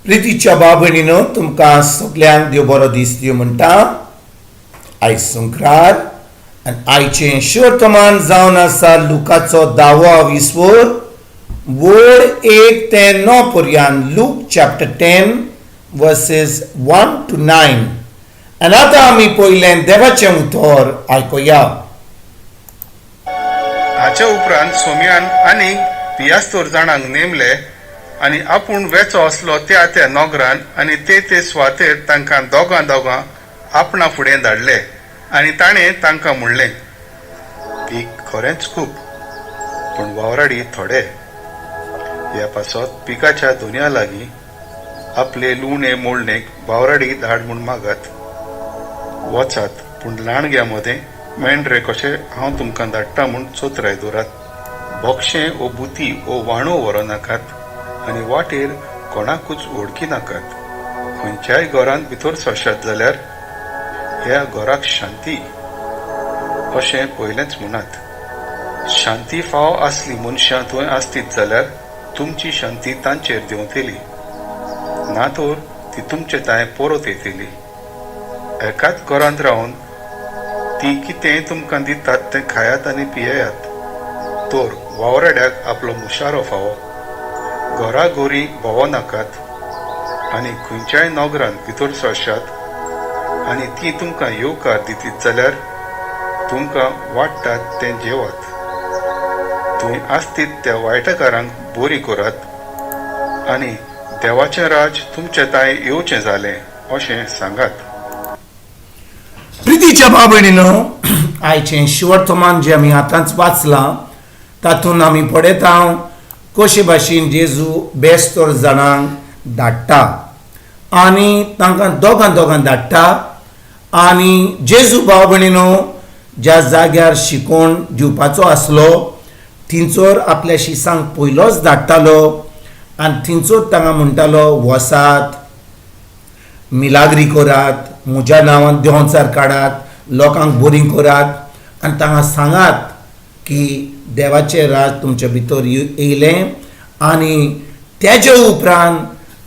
प्रितीच्या भाव भयणीनो, तुमकां सगल्यांक देव बरो दीस दिवं म्हणटा. आयज संक्रार आनी आयचें शुवर्तमान जावन आसा लुकाचो धावो विस्वोर वळ 1 ते 9 पर्यंत, Luke chapter 10 verses 1 to 9. आनी आतां आमी पयलें देवाचें उतर आयकुया. हाचे उपरांत सोम्यान आनी पियास्तोर जाणांक नेमले आनी आपूण वेचो आसलो त्या त्या नोगरान आनी ते ते सुवातेर तांकां दोगां दोगां आपणा फुडें धाडले आनी ताणें तांकां म्हणलें, पीक खरेंच खूब पूण वावराडी थोडे. ह्या पासत पिकाच्या दुनया लागीं आपले लुवणे मोडणेक वावराडी धाड म्हूण मागात. वचात, पूण लांडग्या मदें मेंढरे कशे हांव तुमकां धाडटा म्हूण चोत्राय दवरात. बोक्षें ओ बुती ओ वाणो व्हरूं नाकात आनी वाटेर कोणाकूच वळखी नाकात. खंयच्याय घरांत भितर सरशात जाल्यार, ह्या घराक शांती अशें पयलेंच म्हणात. शांती फाव आसली मनशां थंय आसतीत जाल्यार तुमची शांती तांचेर देंवतली, ना तर ती तुमचे तांय परत येतली. एकाच घरांत रावन ती कितें तुमकां दितात तें खायात आनी पियेयात, तर वावराड्याक आपलो मुशारो फावो. घराघरी भोंवो नाकात. आनी खंयच्याय नगरांत भितर सरशात आनी ती तुमकां येवकार दितीत जाल्यार तुमकां वाडटात तें जेवात. थंय आसतीत त्या वायटकारांक बरी करात आनी देवाचें राज तुमचे तांय येवचें जालें अशें सांगात. प्रितीच्या भाव भयणीनो, आयचें शिवर्तमान जें आमी आतांच वाचलां तातूंत आमी पळयता कशे भाशेन जेजू बेस्तोर जाणांक धाडटा आनी तांकां दोगां दोगां धाडटा. आनी जेजू, भाव भयणीनो, ज्या जाग्यार शिकोवन दिवपाचो आसलो थंयसर आपल्या शिसांक पयलोच धाडटालो आनी थंयसर तांकां म्हणटालो, वसात, मिलाग्री करात, म्हज्या नांवान देंवचार काडात, लोकांक बरी करात आनी तांकां सांगात की देवाचें राज तुमच्या भितर येयलें. आनी तेजे उपरांत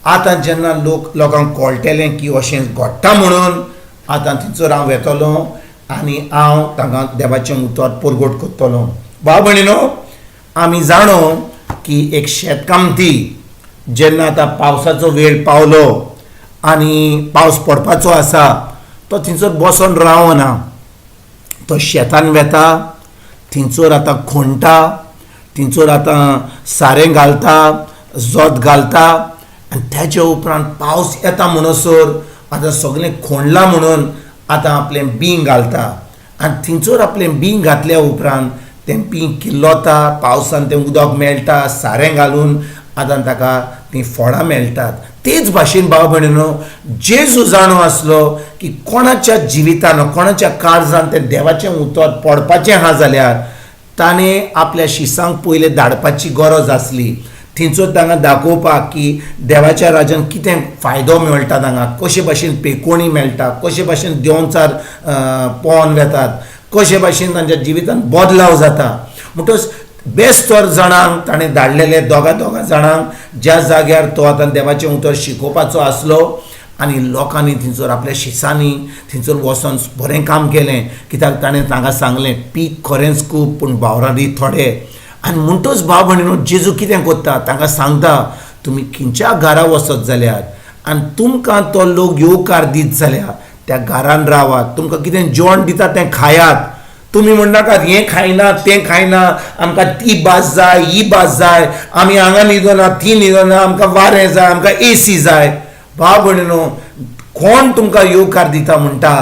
आतां जेन्ना लोक लोकांक कळटलें की अशें घडटा म्हणून, आतां थंयसर हांव वेतलो आनी हांव तांकां देवाचें उतर परगट करतलो. भाव भयणीनो, आमी जाणो की एक शेतकामती जेन्ना आतां पावसाचो वेळ पावलो आनी पावस पडपाचो आसा, तो थंयसर बसोन रावना. तो शेतान वेता, थंयसर आतां खोणटा, थंयसर आतां सारें घालता, जोत घालता आनी तेच्या उपरांत पावस येता म्हणसर आतां सगळें खोणलां म्हणून आतां आपलें बीं घालता. आनी थंयसर आपलें बीं घातल्या उपरांत तें बीं किल्लोता, पावसान तें उदक मेळटा, सारें घालून आतां ताका तीं फळां मेळटात. तेच भाशेन, भाव भयणीनो, जेजू जाणो आसलो की कोणाच्या जिवितान, कोणाच्या काळजान तें देवाचें उतर पडपाचें आहा जाल्यार ताणें आपल्या शिसांक पयलें धाडपाची गरज आसली, थंयसर तांकां दाखोवपाक की देवाच्या राजान कितें फायदो मेळटा तांकां, कशे भाशेन पेकोणी मेळटा, कशे भाशेन देंवचार पोवन वेतात, कशे भाशेन तांच्या जिवितान बदलाव जाता. म्हणटकच बेस्त जाणांक ताणें धाडलेले, दोगां दोगां जाणांक, ज्या जाग्यार तो आतां देवाचें उतर शिकोवपाचो आसलो. आनी लोकांनी थंयसर आपल्या शिसांनी थंयसर वचोन बरें काम केलें, कित्याक ताणें तांकां सांगलें, पीक खरेंच खूब पूण वावराडी थोडे. आनी म्हणटच, भाव भयणीनो, जेजू कितें करता, तांकां सांगता, तुमी खंयच्या घरा वचत जाल्यार आनी तुमकां तो लोक येवकार दीत जाल्यार त्या घरान रावात. तुमकां कितें जेवण दिता तें खायात. तुमी म्हणनाकात, हें खायना, तें खायना, आमकां ती भास जाय, ही भास जाय, आमी हांगा न्हिदना, ती न्हिदना, आमकां वारें जाय, आमकां एसी जाय. भाव भयणीनो, कोण तुमकां येवकार दिता म्हणटा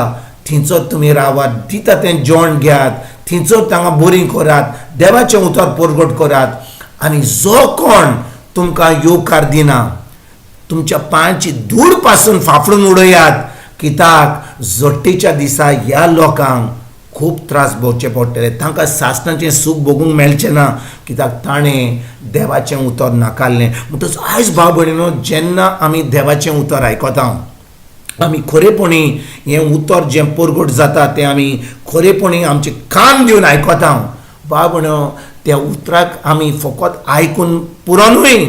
थंयचो तुमी रावात, दिता तें जेवण घेयात, थंयचो तांकां बरी करात, देवाचें उतर परगट करात. आनी जो कोण तुमकां येवकार दिना, तुमच्या पांयांची धूळ पासून फाफडून उडयात, कित्याक जोट्टेच्या दिसा ह्या लोकांक खूब त्रास भोगचे पडटले. तांकां सासणाचें सूख भोगूंक मेळचें ना, कित्याक ताणें देवाचें उतर नाकारलें. म्हणटच आयज, भाव भयणीनो, जेन्ना आमी देवाचें उतर आयकता, आमी खरेपणी हें उतर जें परगट जाता तें आमी खरेपणी आमचे कान दिवन आयकता. भाव भयणो, त्या उतराक आमी फकत आयकून पुरो न्हय.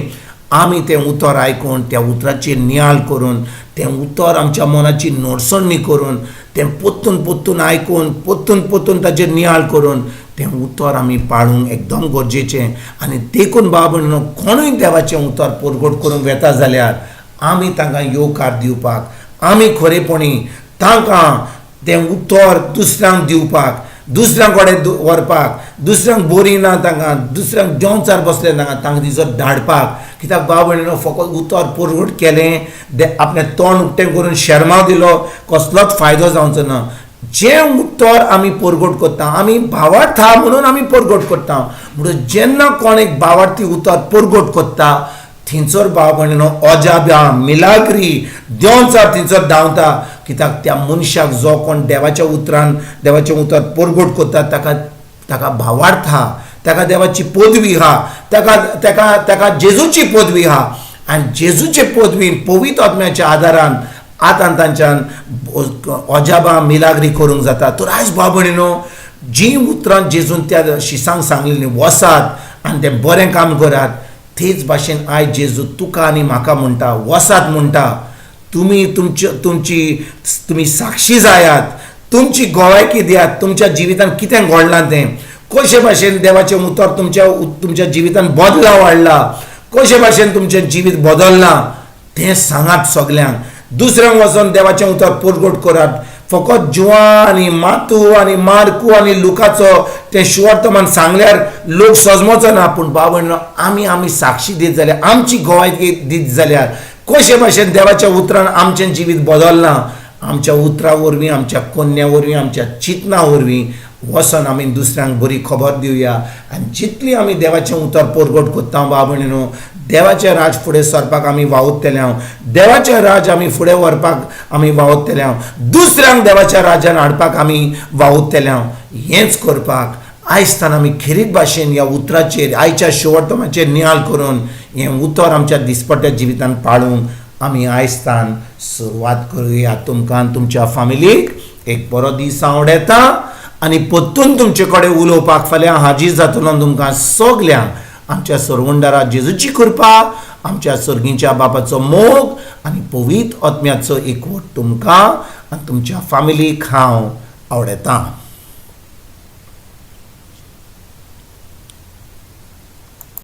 आमी तें उतर आयकून त्या उतराचेर नियाळ करून, तें उतर आमच्या मनाची नोडसणी करून, तें पोत्तून पोत्तून आयकून, पोत्तून पोत्तून ताचेर नियाळ करून तें उतर आमी पाळूंक एकदम गरजेचें. आनी देखून बाबा भयणीनो, कोणूय देवाचें उतर परगट करूंक वेता जाल्यार आमी तांकां येवकार दिवपाक, आमी खरेपणी तांकां तें उतर दुसऱ्यांक दिवपाक, दुसऱ्यां कडेन व्हरपाक, दुसऱ्यांक बरी ना तांकां, दुसऱ्यांक देंवचार बसले तांकां, तांकां दिसत धाडपाक. कित्याक बाबा भयणीनो, फकत उतर परगट केलें, आपलें तोंड उक्तें करून शेरमांव दिलो, कसलोच फायदो जावचो ना. जें उतर आमी परगट करता, आमी भावार्थ आहा म्हणून आमी परगट करता. म्हणून जेन्ना कोण एक भावार्थी उतर परगट करता, थंयसर बाबा भयणीनो अजाब्या मिलाग्री देंवचार थंयसर धांवता. कित्याक त्या मनशाक जो कोण देवाच्या उतरान देवाचें उतर परगट करता ताका ताका भावार्थ आहा, ताका देवाची पदवी आहा, ताका ताका ताका जेजूची पदवी आहा. आनी जेजूचे पदवीन पवित्र आत्म्याच्या आदारान आतां तांच्यान अजाबां मिलाग्री करूंक जाता. तर आयज बाबा भयणीनो, जीं उतरां जेजून त्या शिसांक सांगलेलीं, वसात आनी तें बरें काम करात, तेच भाशेन आयज जेजू तुका आनी म्हाका म्हणटा, वसात म्हणटा, तुमी तुमचे तुमची तुमी साक्षी जायात, तुमची गोवायकी दियात, तुमच्या जिवितान कितें घडलां तें, कशे भाशेन देवाचें उतर तुमच्या तुमच्या जिवितान बदलाव हाडला, कशे भाशेन तुमचें जिवीत बदल्लां तें सांगात सगल्यांक. दुसऱ्यांक वचोन देवाचें उतर परगट करात. फकत जुवां आनी मातू आनी मार्कू आनी लुकाचो तें शुवर्तमान सांगल्यार लोक सजमोचो ना, पूण बाबा आमी आमी साक्षी दीत जाल्यार, आमची गोवायकी दीत जाल्यार कशे भाशेन देवाच्या उतरान आमचें जिवीत बदललां, आमच्या उतरां वरवीं, आमच्या कोन्या वरवीं, आमच्या चिंतना वरवीं वचोन आमी दुसऱ्यांक बरी खबर दिवया. आनी जितली आमी देवाचें उतर परगट करता बाबा भयणीनो, देवाचें राज फुडें सरपाक आमी वावुरतले हांव, देवाचें राज आमी फुडें व्हरपाक आमी वावुरतले हांव, दुसऱ्यांक देवाच्या राजान हाडपाक आमी वावुरतले हांव. हेंच करपाक आयज आमी खेरीत भाशेन ह्या उतराचेर, आयच्या शेवटमाचेर नियाळ करून हें उतर आमच्या दिसपट्ट्या जिवितान पाळूंक आमी आयजतान सुरवात करुया. तुमकां तुमच्या फामिलीक एक बरो दीस आवडता आनी परतून तुमचे कडेन उलोवपाक फाल्यां हाजीर जातलो. तुमकां सगल्यांक आमच्या सरवंडारा जेजूची कृपा, आमच्या सर्गीच्या बापाचो मोग आनी पवित्र आत्म्याचो एकवट तुमकां आनी तुमच्या फामिलीक हांव आवडता.